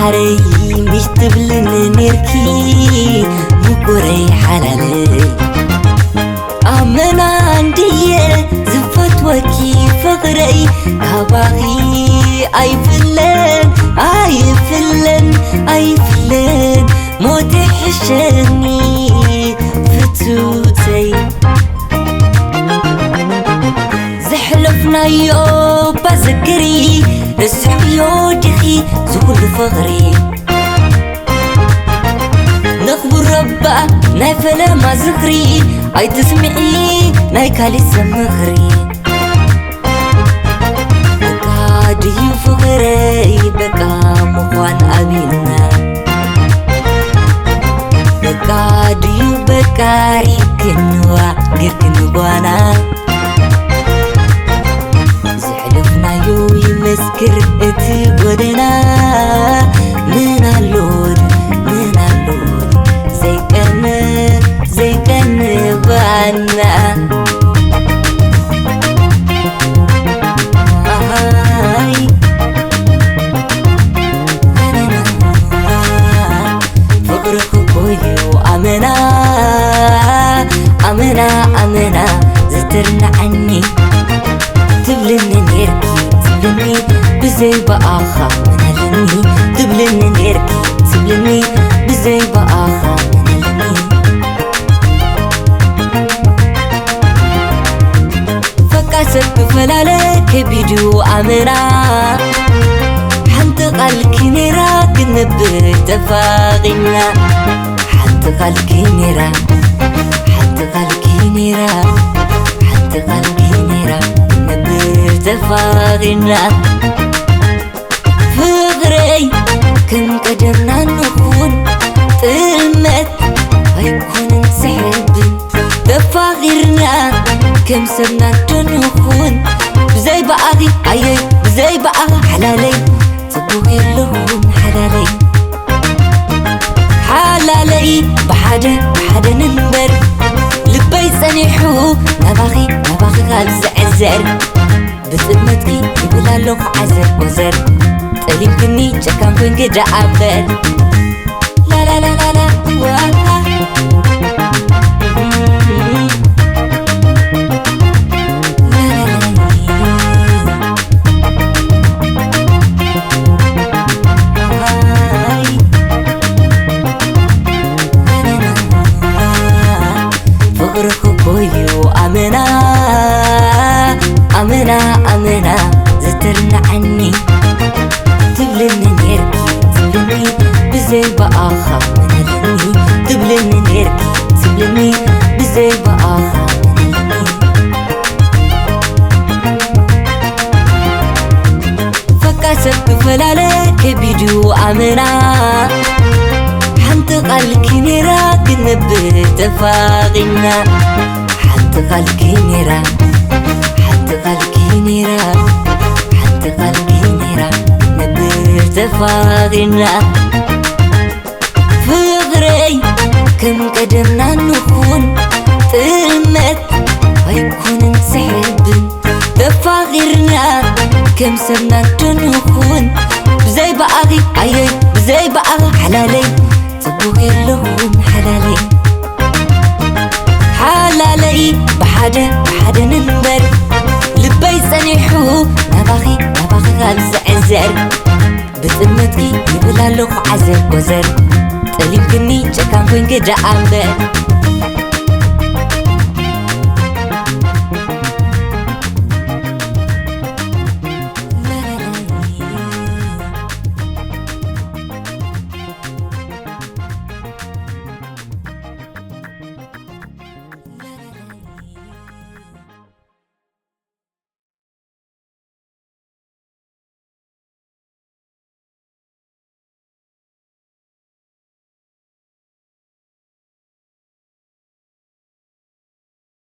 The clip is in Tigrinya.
ኣረይ ምሽ ትብልኒ ኔርኪ ምቁረይ ሓላለይ ኣመና እንድየ ዝፈትወኪ ፍቕረይ ካባኺ ኣይፍለን ኣይፍለን ኣይፍለን ሞት ይሕሸኒ ፍትውተይ ዘሕለፍናዮ ባዘክሪ ረስዕዮ ዲኺ ዝኹሉ ፍቕሪ ነኽብሮ እባ ናይ ፈለማ ዝኽሪ ኣይትስምዒ ናይ ካሊእ ሰብ ምኽሪ በቃ ድዩ ፍቕረይ በቃ ምዃን ኣብዩና በቃ ድዩ በቃ ሪክንዋ ግርክን ጓና ዘሕለፍናዮ ይመስክር እቲ ጎደና ምን ኣሎ ምን ኣሎ ዘይቀን ዘይቀን ባና ኣሃይ ፍቕርኺ እኮ እዩ ኣመና ኣመና ኣመና ዝተርንዓኒ ትብልኒ ኔርኪ ትብልኒ ብዘይ ብኣኻ ምን ኣለኒ ትብልኒ ኔርኪ ትብልኒ ብዘይ ብኣኻ ምን ኣለኒ ፈቃ ሰብ ክፈላለ ከቢዱ ኣመና ሓንቲ ቃልኪ ነይራ ክንነብር ተፋቒና ሓንቲ ቃልኪ ነይራ ሓንቲ ቃልኪ ነይራ ሓንቲ ቃልኪ ነይራ ክንነብር ተፋቒና ፍቕረይ ከም ቀደምና ንኹን ጥልመት ኣይኮንን ዘሕብን ተፋቒርና ከም ሰብና ዶ ንኹን ብዘይ ብኣኺ ኣየይ ብዘይ ብኣኻ ሓላለይ ጽቡቕ የለኹን ሓላለይ ሓላለይ ብሓደ ብሓደ ንንበር ልበይ ጸኒሑ ናባኺ ናባኺ ካብ ዝዕዘር ብጥልመትኪ ይብል ኣለኹ ዓዘር ወዘር ጠሊምክኒ ጨካን ኮንኪ ደኣ እምበር ላላላላላ ዋሃ ፍቕርኺ እኮ እዩ ኣመና ኣመና ኣመና ዝተርንዓኒ ትብልኒ ኔርኪ ትብልኒ ብዘይ ብኣኻ ምን ኣለኒ ትብልኒ ኔርኪ ትብልኒ ብዘይ ብኣኻ ምን ኣለኒ ፈቃ ሰብ ክፈላለ ከቢዱ ኣመና ሓንቲ ቃልኪ ነይራ ክንነብር ተፋቒና ሓንቲ ቃልኪ ነይራ ሓንቲ ቃልኪ ነይራ ሓንቲ ቃልኪ ነይራ ክንነብር ተፋቒና ፍቕረይ ከም ቀደምና ንኹን ጥልመት ኣይኮንን ዘሕብን ተፋቒርና ከም ሰብና ዶ ንኹን ብዘይ ብኣኺ ኣየይ ብዘይ ብኣኻ ሓላለይ ጽቡቕ የለኹን ሓላለይ ሓላለይ ብሓደ ብሓደ ንንበር ልበይ ጸኒሑ ናባኺ ናባኺ ካብ ዝዕዘር ብጥልመትኪ ይብል ኣለኹ ዓዘር ወዘር ጠሊምክኒ ጨካን ኮንኪ ደኣ እምበር